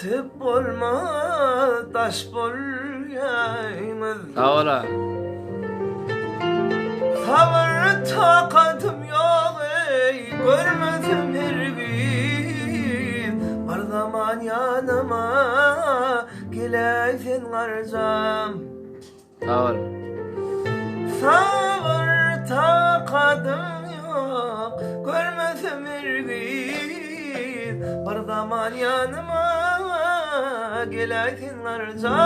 Ýetip bolmaz daş bolýaňyz. Sag bol-a. Sabyr takatym ýok eý görmesem hergiz Bir zaman ýanyma geläý sen garjam. Sag bol. Sabyr takatym ýok görmesem hergiz Bir zaman ýanyma geläý sen garjam.